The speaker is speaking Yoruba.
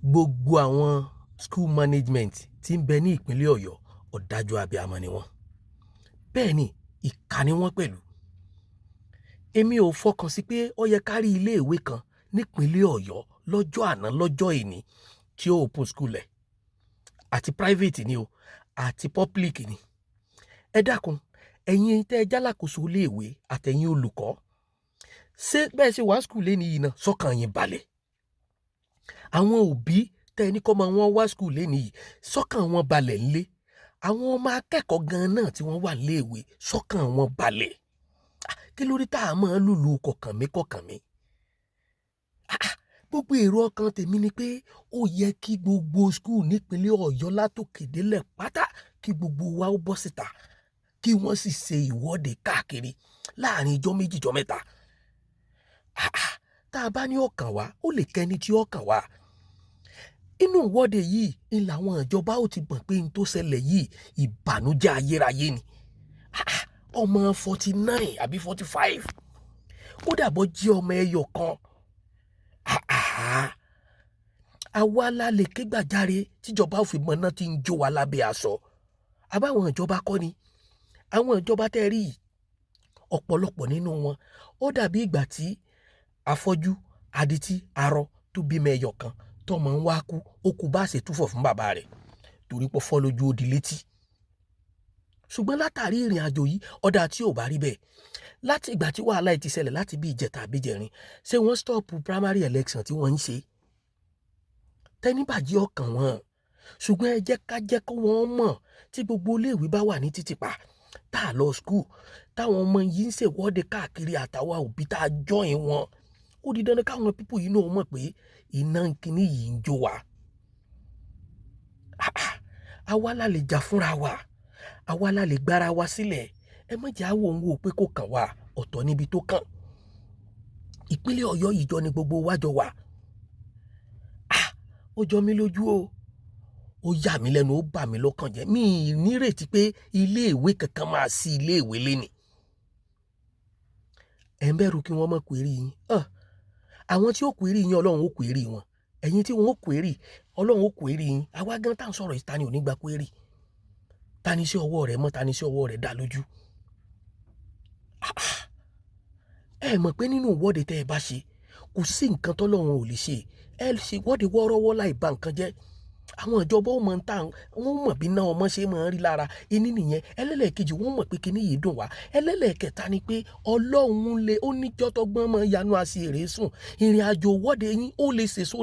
Gbogbo àwọn school management tí ń bẹ ní ìpínlẹ̀ Ọ̀yọ́, ọ̀dájú abiyamọ ni wọ́n. Bẹ́ẹ̀ ni, ìkà ni wọ́n pẹ̀lú. Èmi ò fọkàn sí pé ó yẹ ká rí iléèwé kan nípínlẹ̀ Ọ̀yọ́ lọ́jọ́ àná, lọ́jọ́ ìní, tí ó open school ẹ̀, àti private ni o, àti public ni. Ẹ dákun, ẹ̀yin tẹ́ ẹ jálákòóso iléèwé àtẹ̀yin olùkọ́, ṣé bẹ́ẹ̀ ṣe wá school lẹ́ni yìí náà, sọ́kàn yín balẹ̀? Àwọn òbí tẹ́ ẹ ní kọ́ máa wọ́n wá school lẹ́ni yìí, sọ́kàn wọn balẹ̀ ńlé? Àwọn ọmọ akẹ́kọ̀ọ́ gan náà tí wọ́n wà léèwé, sọ́kàn wọn balẹ̀? Kí ló dé tá a máa lùlù kọ̀kànmí kọ̀kànmí? Gbogbo èrò ọkàn tèmi ni pé ó yẹ kí gbogbo school nípínlẹ̀ Ọ̀yọ́ látòkè délẹ̀ pátá, kí gbogbo wa ó bọ́ síta, kí wọ́n sì ṣe ìwọ́de káàkiri láàrin ijọ́ 2, ijọ́ 3. Tá a bá ní ọkàn wa, ó lè kẹ́ni tí ọkàn wa. Inú ìwọ́de yìí ń làwọn ìjọba ó ti mọ̀ pé n tó ṣẹlẹ̀ yìí, ìbànújẹ́ ayérayé ni. Ọmọ 49 àbí 45, kódà bọ́ jí ọmọ ẹyọ kan, àwa la lè ké gbàjarè tíjọba ò fi mọ iná tí ń jó wa lábẹ́ aṣọ. Àbáwọn ìjọba kọ́ ni àwọn ìjọba tẹ́ rí yìí, ọ̀pọ̀lọpọ̀ nínú wọn, ó dàbí ìgbà tí afọ́jú, adití, arọ tó bímọ ẹyọ kan, tọmọ ń wá kú, ó kú bá ṣe túfọ̀ fún bàbá rẹ̀ torí pé fọ́ lójú, ó di létí. Ṣùgbọ́n látàrí ìrìn àjò yìí, ọ̀dà tí ò bá rí bẹ́ẹ̀, láti ìgbà tí wàhálà yìí ti ṣẹlẹ̀, láti bí ìjẹta àbíjẹrin, ṣé wọ́n stop primary election tí wọ́n ń ṣe? Tẹ́níbàjẹ́ ọkàn wọn, ṣùgbọ́n ẹ jẹ́ ká jẹ́ kó wọ́n mọ̀. Tí gbogbo iléèwé bá wà ní títìpa, tá a lọ school, táwọn ọmọ yìí ń ṣèwọ́de káàkiri, àtàwa òbí tá a join wọn, ó di dandan káwọn people yìí náà mọ̀ pé iná kínní yìí ń jó wa. Àwa la lè jà fúnra wa, àwa la lè gbára wa sílẹ̀. Ẹ má jẹ́ àwọ̀ ń wò pé kò kàn wá, ọ̀tọ̀ níbi tó kàn. Ìpínlẹ̀ Ọ̀yọ́ yìí jọ ni gbogbo wa jọ wà. Ó jọ mí lójú o, ó yà mí lẹ́nu, ó bà mí lọ́kàn jẹ́. Mi ì nírètí pé iléèwé kankan máa sí iléèwé lénìí. Ẹ̀ ń bẹ̀rù kí wọ́n mọ̀ query yín. Àwọn tí ó query yín, Ọlọ́run ó query wọn. Ẹ̀yin tí wọ́n ó query, Ọlọ́run ó query yín. Àwa gan tá à ń sọ̀rọ̀ yìí, ta ni ò ní gba query? Ta ni sí ọwọ́ rẹ̀ mọ́? Ta ni sí ọwọ́ rẹ̀ dá lójú? Ẹ mọ̀ pé nínú ìwọ́de tẹ́ ẹ bá ṣe, kò sí nǹkan tọ́lọ́run ò lè ṣe. Ẹ ṣe ìwọ́de wọ́ọ́rọ́wọ́ láì ba nǹkan jẹ́, àwọn ìjọba ó mọ̀ ń tà, wọ́n mọ̀ bí náà ọmọ ṣe máa ń rí lára iní nìyẹn. Ẹlẹ́lẹ́kejì, wọ́n mọ̀ pé kíní yìí dùn wá. Ẹlẹ́lẹ́kẹta ni pé Ọlọ́run lè ó níjọ́ tọ́gbọ́n mọ́ yanu àṣì èrè sùn. Ìrìn àjò ìwọ́de yín, ó lè ṣèso.